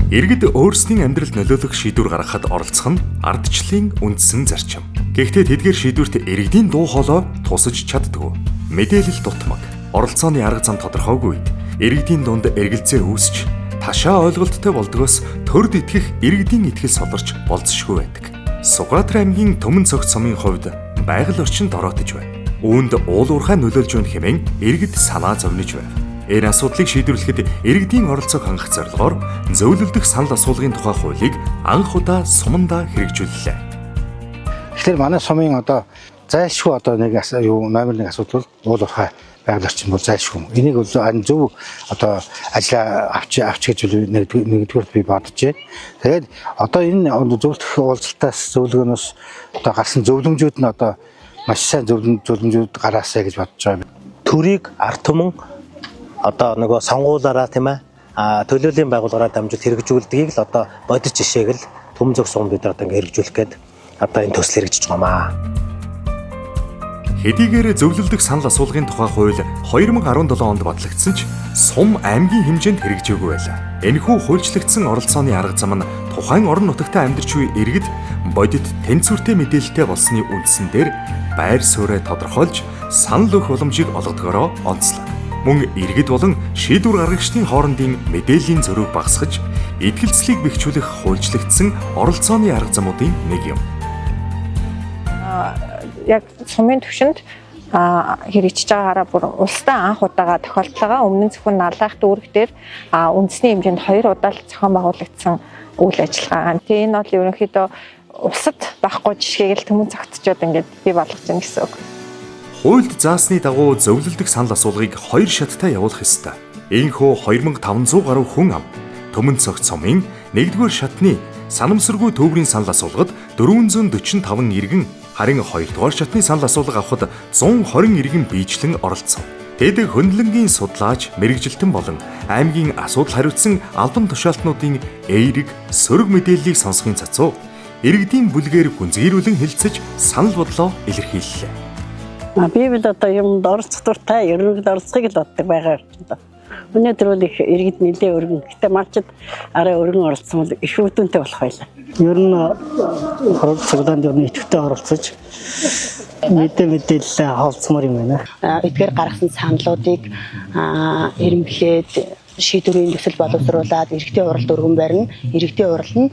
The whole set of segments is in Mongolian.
Иргэд өөрсдийн амьдралд нөлөөлөх шийдвэр гаргахад оролцох нь ардчлалын үндсэн зарчим. Гэхдээ тэдгээр шийдвэрт иргэдийн дуу хоолой тусаж чаддаггүй. Мэдээлэл дутмаг, оролцооны арга зам тодорхойгүй үед иргэдийн дунд эргэлзээ үүсч ташаа ойлголттой болдгоос төрд итгэх иргэдийн итгэл солорч болзошгүй байдаг. Сугаатар аймгийн Түмэн цогц сумын хувьд байгаль орчин дороотож байна. Үүнд уул уурхай нөлөөлж байна хэмээн иргэд санаа зовниж байв. Энэ асуудлыг шийдвэрлэхэд иргэдийн оролцоог хангах зорилгоор зөвлөлдөх санал асуулгын тухай хуулийг анх удаа сумандаа хэрэгжүүллээ. Тэгэхээр манай сумын одоо зайлшгүй одоо нэг юу номер 1 асуудал бол уул уурхай байгаль орчин бол зайлшгүй. Энийг бол зөв одоо ажлаа авч авч гэж нэгдүгээр би бодож байна. Тэгээд одоо энэ зөвлөх уулзалтаас зөвлөгөөнөөс одоо гарсан зөвлөмжүүд нь одоо маш сайн зөвлөмжүүд гараасай гэж бодож байгаа. Төрийг ард түмэн одоо нөгөө сонгуулаараа тийм төлөөллийн байгууллагаараа дамжуулт хэрэгжүүлдгийг л одоо бодит жишээг л Түмэн цогц сум бид нар одоо ингэ хэрэгжүүлэх гээд одоо энэ төсөл хэрэгжиж байгаа маа. Хэдийгээр зөвлөлдөх санал асуулгын тухай хууль 2017 онд батлагдсан ч сум аймгийн хэмжээнд хэрэгжээгүй байлаа. Энэхүү хуульчлагдсан оролцооны арга зам нь тухайн орон нутагт амьдарч буй иргэд бодит тэнцвэртэй мэдээлэлтэй болсны үндсэн дээр байр сууриа тодорхойлж санал өгөх боломжийг олгодгороо онцлог. Мөн иргэд болон шийдвэр гаргагчдын хоорондын мэдээллийн зөрүүг багасгаж, итгэлцлийг бэхжүүлэх хуульчлагдсан оролцооны арга замуудын нэг юм. Яг сумын түвшинд хэрэгжиж байгаагаараа бүр улстай анх удаага тохиолдлоо. Өмнө нь зөвхөн Наллайх дүүрэг дээр үндэсний хэмжээнд 2 удаа л зохион байгуулагдсан үйл ажиллагаа. Тэгээ энэ бол ерөнхийдөө улсад байхгүй жишгийг л Түмэн цогцчод ингээд бий болгож байна гэсэн үг. Хуульд заасны дагуу зөвлөлдөх санал асуулгыг 2 шаттай явуулах ёстой. Энэхүү 2500 гаруй хүн ам Түмэн цогц сумын 1-р шатны санамсаргүй төврийн санал асуулгад 445 иргэн, харин 2-р шатны санал асуулга авахад 120 иргэн биечлэн оролцсон. Тэд хөндлөнгийн судлаач, мэргэжилтэн болон аймгийн асуудал хариуцсан албан тушаалтнуудын эерэг, сөрөг мэдээллийг сонсохын цацуу иргэдийн бүлгээр гүнзгийрүүлэн хэлцэж санал бодлоо илэрхийллээ. Би бол одоо юмд оролцох дуртай, ерөнхийд оролцохыг л боддог байгаа юм да. Өнөөдөр бол их иргэд нэлээ өргөн. Гэтэ малчид арай өргөн оролцсон бол их үр дүнтэй болох байлаа. Ер нь цуглаанд ер нь идэвхтэй оролцож мэдээлэлээ холцмоор юм байна. Эдгээр гаргасан саналуудыг эрэмблээд шийдвэрийн төсөл боловсруулад иргэдийн хуралд өргөн барина. Иргэдийн хурал нь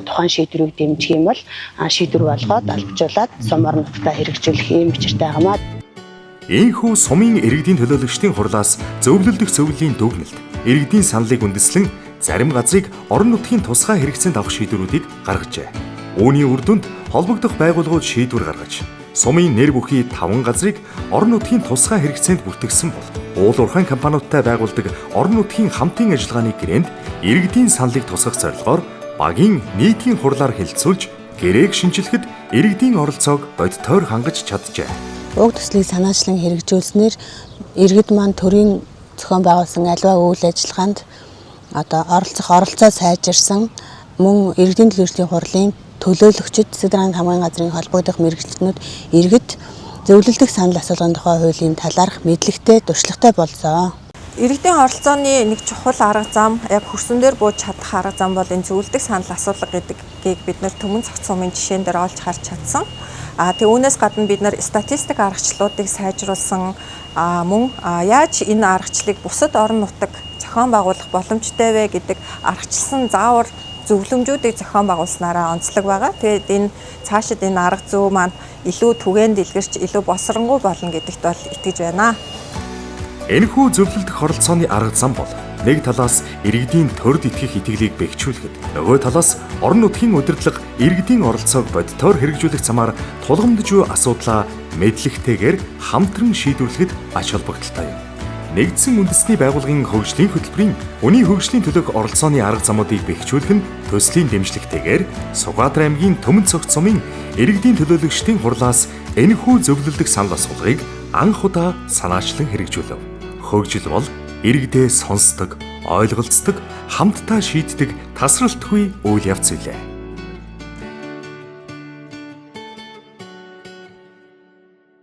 тухайн шийдвэрийг дэмжих юм бол шийдвэр болгоод албажуулаад сум орон нутгад хэрэгжүүлэх ийм бичвэртэй байгаамаа. Энэхүү сумын иргэдийн төлөөлөгчдийн хурлаас зөвлөлдөх зөвлөлийн дүгнэлт, иргэдийн саналыг үндэслэн зарим газрыг орон нутгийн тусгай хэрэгцээнд авах шийдвэрүүдийг гаргажээ. Үүний үр дүнд холбогдох байгууллагууд шийдвэр гаргаж, сумын нэр бүхий 5 газрыг орон нутгийн тусгай хэрэгцээнд бүртгэсэн бол уул уурхайн компаниудтай байгуулдаг орон нутгийн хамтын ажиллагааны гэрээнд иргэдийн саналыг тусгах зорилгоор багийн нийтийн хурлаар хэлэлцүүлж гэрээг шинчилэхэд иргэдийн оролцоог бодитоор хангаж чаджээ. Уг төслийг санаачлан хэрэгжүүлснээр иргэд маань төрийн зохион байгуулсан аливаа үйл ажиллагаанд одоо оролцох оролцоо сайжирсан, мөн иргэдийн төлөөллийн хурлын төлөөлөгчд, засаг даргын хамгааллын газрын холбогдох мэргэжилтнүүд иргэд зөвлөлдөх санал асуулгын тухай хуулийн талаарх мэдлэгтэй, туршлагатай болсон. Иргэдийн оролцооны нэг чухал арга зам, яг хөрсөн дээр бууж чадах арга зам бол энэ зөвлөдөх санал асуулга гэдгийг бид нэр Түмэн цогц сумын жишээн дээр олж харж чадсан. Тэг үүнээс гадна бид нар статистик аргачлалуудыг сайжруулсан, мөн яаж энэ аргачлалыг бусад орон нутаг зохион байгуулах боломжтой вэ гэдэг аргачлсан заавар зөвлөмжүүдийг зохион байгуулснараа онцлог байгаа. Тэгээд энэ цаашид энэ арга зүй маань илүү түгээн дэлгэрч илүү босронгуй болно гэдэгт бол итгэж байна. Энэхүү зөвлөлдөх оролцооны арга зам бол нэг талаас иргэдийн төрд итгэх итгэлийг бэхжүүлэхэд, нөгөө талаас орон нутгийн удирдлага иргэдийн оролцоог бодитоор хэрэгжүүлэх замаар тулгамдж буй асуудлаа мэдлэгтэйгээр хамтран шийдвэрлэхэд ач холбогдолтой юм. Нэгдсэн үндэсний байгууллагын хөгжлийн хөтөлбөрийн үнийн хөгжлийн төлөөх оролцооны арга замуудыг бэхжүүлэх нь төслийн дэмжлэгтэйгээр Сугаатар аймгийн Түмэн цогц сумын иргэдийн төлөөлөгчдийн хурлаас энэхүү зөвлөлдөх санал асуулгыг анх удаа санаачлан хэрэгжүүлв. Хөгжил бол иргэдээ сонсдог, ойлголцдог, хамтдаа шийддэг тасралтгүй үйл явц билээ.